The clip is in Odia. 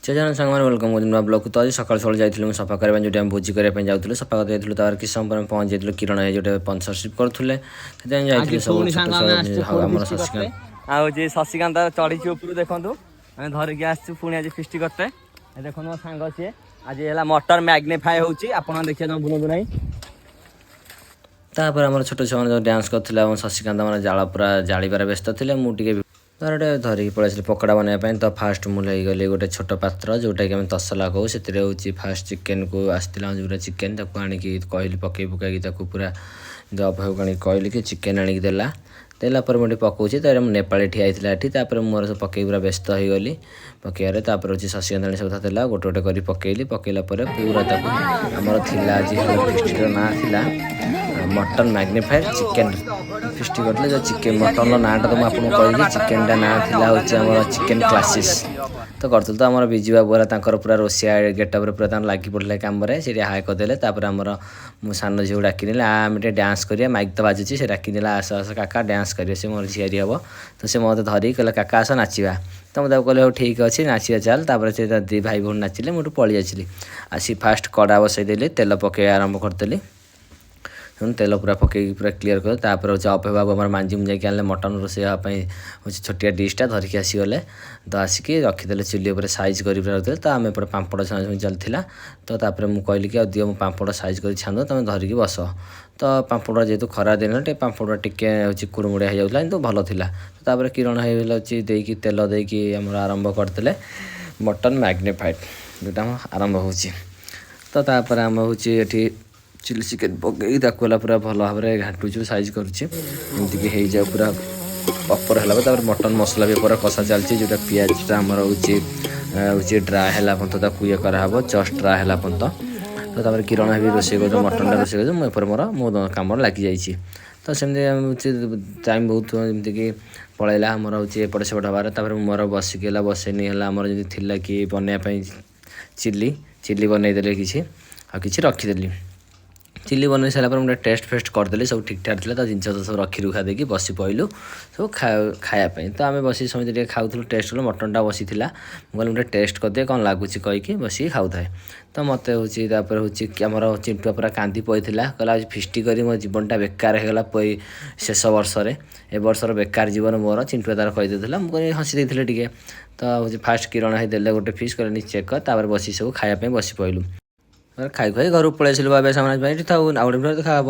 ଜୟ ସାଙ୍ଗମାନେ, welcome କରୁଛି ନୂଆ ବ୍ଲଗ୍କୁ। ତ ଆଜି ସକାଳୁ ସକାଳୁ ଯାଇଥିଲୁ ମୁଁ ସଫା କରିବା ପାଇଁ, ଯେଉଁଠି ଆମେ ଭୋଜି କରିବା ପାଇଁ ଯାଉଥିଲୁ। ସଫା କରିବାକୁ ଯାଇଥିଲୁ। ତାପରେ କିଛି ସମୟ ପରେ ଆମେ ପହଞ୍ଚି ଯାଇଥିଲୁ। କିରଣ ଭାଇ ଯୋଉଠି ସ୍ପନ୍ସରସିପ୍ କରୁଥିଲେ, ସେଥିପାଇଁ ଯାଇଥିଲୁ ସବୁ ପୁଣି ଛୋଟ ସାଙ୍ଗ ଆମେ ଆସିଛୁ ଛୁଆ ପୁଣି ଆମର ଫିଷ୍ଟି ଶଶିକାନ୍ତ। କରତେ। ଆଉ ଯେ ଶଶିକାନ୍ତ ଚଢିଛି ଉପରୁ, ଦେଖନ୍ତୁ। ଆମେ ଧରିକି ଆସିଛୁ ପୁଣି ଆଜି ଫିଷ୍ଟି କରତେ। ଏ ଦେଖନ୍ତୁ, ମୋ ସାଙ୍ଗ ସିଏ। ଆଜି ହେଲା ମଟନ ମ୍ୟାଗ୍ନିଫାଏ ହେଉଛି, ଆପଣ ଦେଖିବା ଜମା ଭୁଲନ୍ତୁ ନାହିଁ। ତାପରେ ଆମର ଛୋଟ ଛୁଆମାନେ ଯେଉଁ ଡ୍ୟାନ୍ସ କରୁଥିଲେ ଏବଂ ଶଶିକାନ୍ତ ଆମର ଜାଳ ପୁରା ଜାଳିବାରେ ବ୍ୟସ୍ତ ଥିଲେ। ମୁଁ ଟିକେ ତାର ଗୋଟେ ଧରିକି ପଳେଇ ଆସିଲି ପକୋଡ଼ା ବନେଇବା ପାଇଁ। ତ ଫାଷ୍ଟ ମୁଁ ନେଇଗଲି ଗୋଟେ ଛୋଟ ପାତ୍ର, ଯେଉଁଟାକି ଆମେ ତସଲା କହୁ। ସେଥିରେ ହେଉଛି ଫାଷ୍ଟ ଚିକେନକୁ ଆସିଥିଲା ଯେଉଁଟା ଚିକେନ, ତାକୁ ଆଣିକି କହିଲି ପକେଇ ପକାଇକି ତାକୁ ପୁରା ଜବ୍ ଭାଇକୁ ଆଣିକି କହିଲି କି ଚିକେନ ଆଣିକି ଦେଲା। ଦେଲା ପରେ ମୁଁ ଏଠି ପକାଉଛି। ତାପରେ ମୁଁ ନେପାଳୀ ଠିଆ ହେଇଥିଲା ଏଠି। ତାପରେ ମୁଁ ମୋର ସବୁ ପକେଇକି ପୁରା ବ୍ୟସ୍ତ ହେଇଗଲି ପକେଇବାରେ। ତାପରେ ହେଉଛି ଶଶିକାନ୍ତ ଆଣି ସବୁ ଦେଲା, ଗୋଟେ ଗୋଟେ କରି ପକେଇଲି। ପକେଇଲା ପରେ ପୁରା ତାକୁ ଆମର ଥିଲା ଆଜି ଫିଷ୍ଟିର ନାଁ ଥିଲା ମଟନ୍ ମ୍ୟାଗ୍ନିଫାଏର୍ ଚିକେନ୍ ଫିଷ୍ଟି କରିଥିଲେ। ଯେଉଁ ଚିକେନ୍ ମଟନ୍ର ନାଁଟା ତ ମୁଁ ଆପଣଙ୍କୁ କହିଲି, ଚିକେନ୍ଟା ନାଁ ଥିଲା ହେଉଛି ଆମର ଚିକେନ୍ କ୍ଲାସିସ୍। ତ କରିଥିଲୁ। ତ ଆମର ବିଜୁ ବାବୁ ହେଲା ତାଙ୍କର ପୁରା ରୋଷିଆ ଗେଟଅପ୍ରେ ପୁରା ତାଙ୍କର ଲାଗି ପଡ଼ିଥିଲେ କାମରେ। ସେଠି ହାଏ କରିଦେଲେ। ତାପରେ ଆମର ମୁଁ ସାନ ଝିଅକୁ ଡାକିନେଲି, ଆ ଆମେ ଟିକେ ଡ୍ୟାନ୍ସ କରିବା, ମାଇକ୍ ତ ବାଜୁଛି। ସେ ଡାକିନେଲା, ଆସ ଆସ କାକା, ଡ୍ୟାନ୍ସ କରିବେ। ସେ ମୋର ଝିଆରୀ ହେବ। ତ ସେ ମୋତେ ଧରିକି କହିଲା, କାକା ଆସ ନାଚିବା। ତ ମୁଁ ତାକୁ କହିଲି, ହଉ ଠିକ୍ ଅଛି, ନାଚିବା ଚାଲ। ତାପରେ ସେ ଦି ଭାଇ ଭଉଣୀ ନାଚିଲେ। ମୁଁ ଏଠୁ ପଳେଇ ଆସିଲି। ଆସି ଫାଷ୍ଟ କଡ଼ା ବସେଇଦେଲି, ତେଲ ପକେଇବା ଆରମ୍ଭ କରିଦେଲି। ତେଣୁ ତେଲ ପୁରା ପକେଇକି ପୁରା କ୍ଲିୟର କଲି। ତାପରେ ହେଉଛି ଅଭୟ ବାବୁ ଆମର ମାଞ୍ଜି ମୁଞ୍ଜାଇକି ଆଣିଲେ ମଟନ୍ ରୋଷେଇ ହେବା ପାଇଁ। ହେଉଛି ଛୋଟିଆ ଡିଶ୍ଟା ଧରିକି ଆସିଗଲେ। ତ ଆସିକି ରଖିଦେଲେ ଚୁଲି ଉପରେ, ସାଇଜ୍ କରି ପୁରା ରଖିଦେଲେ। ତ ଆମେ ଏପଟେ ପାମ୍ପଡ଼ ଛଣାଛୁଣି ଚାଲିଥିଲା। ତ ତାପରେ ମୁଁ କହିଲି କି ଆଉ ଦିଅ, ମୁଁ ପାମ୍ପଡ଼ ସାଇଜ୍ କରି ଛାଣିଦେବ, ତୁମେ ଧରିକି ବସ। ତ ପାମ୍ପଡ଼ ଯେହେତୁ ଖରା ଦିନ, ଟିକେ ପାମ୍ପଡ଼ ଟିକେ ହେଉଛି କୁଡ଼ୁମୁଡ଼ିଆ ହେଇଯାଉଥିଲା, କିନ୍ତୁ ଭଲ ଥିଲା। ତାପରେ କିରଣ ହେଇଗଲା ହେଉଛି ଦେଇକି, ତେଲ ଦେଇକି ଆମର ଆରମ୍ଭ କରିଦେଲେ ମଟନ୍ ମ୍ୟାଗ୍ନିଫାଇଡ଼୍, ଯେଉଁଟା ଆମ ଆରମ୍ଭ ହେଉଛି। ତ ତାପରେ ଆମେ ହେଉଛି ଏଠି ଚିଲି ଚିକେନ୍ ପକେଇକି ତାକୁ ହେଲା ପୁରା ଭଲ ଭାବରେ ଘାଣ୍ଟୁଛୁ, ସାଇଜ୍ କରୁଛି, ଏମିତିକି ହେଇଯାଉ ପୁରା ପ୍ରପର୍ ହେଲା ପରେ। ତାପରେ ମଟନ୍ ମସଲା ବି ପୁରା କଷା ଚାଲିଛି, ଯେଉଁଟା ପିଆଜଟା ଆମର ହେଉଛି ହେଉଛି ଡ୍ରାଏ ହେଲା ପର୍ଯ୍ୟନ୍ତ ତାକୁ ଇଏ କରାହେବ, ଜଷ୍ଟ ଡ୍ରାଏ ହେଲା ପର୍ଯ୍ୟନ୍ତ। ତ ତାପରେ କିରଣ ବି ରୋଷେଇ କରୁଛୁ, ମଟନ୍ଟା ରୋଷେଇ କରୁଛୁ। ମୁଁ ଏପଟେ ମୋର ମୋ କାମରେ ଲାଗିଯାଇଛି। ତ ସେମିତି ହେଉଛି ଟାଇମ୍ ବହୁତ ଯେମିତିକି ପଳେଇଲା ଆମର ହେଉଛି ଏପଟ ସେପଟ ହେବାରେ। ତାପରେ ମୁଁ ମୋର ବସିକି ହେଲା ବସେଇନି ହେଲା ଆମର ଯେମିତି ଥିଲା କି ବନେଇବା ପାଇଁ ଚିଲି, ଚିଲି ବନେଇଦେଲେ କିଛି, ଆଉ କିଛି ରଖିଦେଲି। ଚିଲି ବନେଇ ସାରିଲା ପରେ ମୁଁ ଟିକେ ଟେଷ୍ଟ ଫେଷ୍ଟ କରିଦେଲି, ସବୁ ଠିକ୍ଠାକ୍ ଥିଲା। ତ ଜିନିଷ ତ ସବୁ ରଖି ରୁଖା ଦେଇକି ବସି ପଇଲୁ ସବୁ ଖାଇବା ପାଇଁ। ତ ଆମେ ବସି ସମସ୍ତେ ଟିକେ ଖାଉଥିଲୁ, ଟେଷ୍ଟ କଲୁ। ମଟନ୍ଟା ବସିଥିଲା, ମୁଁ କହିଲି ମୁଁ ଟିକେ ଟେଷ୍ଟ କରିଦିଏ କ'ଣ ଲାଗୁଛି କହିକି ବସିକି ଖାଉଥାଏ। ତ ମୋତେ ହେଉଛି ତାପରେ ହେଉଛି କି ଆମର ଚିଣ୍ଟୁଆ ପୁରା କାନ୍ଦି ପଡ଼ିଥିଲା। କହିଲା, ଆଜି ଫିଷ୍ଟି କରି ମୋ ଜୀବନଟା ବେକାର ହେଇଗଲା ଶେଷ ବର୍ଷରେ, ଏ ବର୍ଷର ବେକାର ଜୀବନ ମୋର, ଚିଣ୍ଟୁଆ ତାର କହିଦେଇଥିଲା। ମୁଁ କହିଲି, ହସି ଦେଇଥିଲି ଟିକେ। ତ ହେଉଛି ଫାଷ୍ଟ କିରଣ ଭାଇ ଦେଲେ ଗୋଟେ ପିସ୍, କହିଲେ ଚେକ୍ କର। ତାପରେ ବସି ସବୁ ଖାଇବା ପାଇଁ ବସି ପଇଲୁ। ଖାଇ ଖାଇ ଘରକୁ ପଳେଇ ଆସିଲୁ। ବାବା ସାମାନ ପାଇଁ ଏଠି ଥାଉ, ଆଉ ଗୋଟେ ଦେଖା ହବ।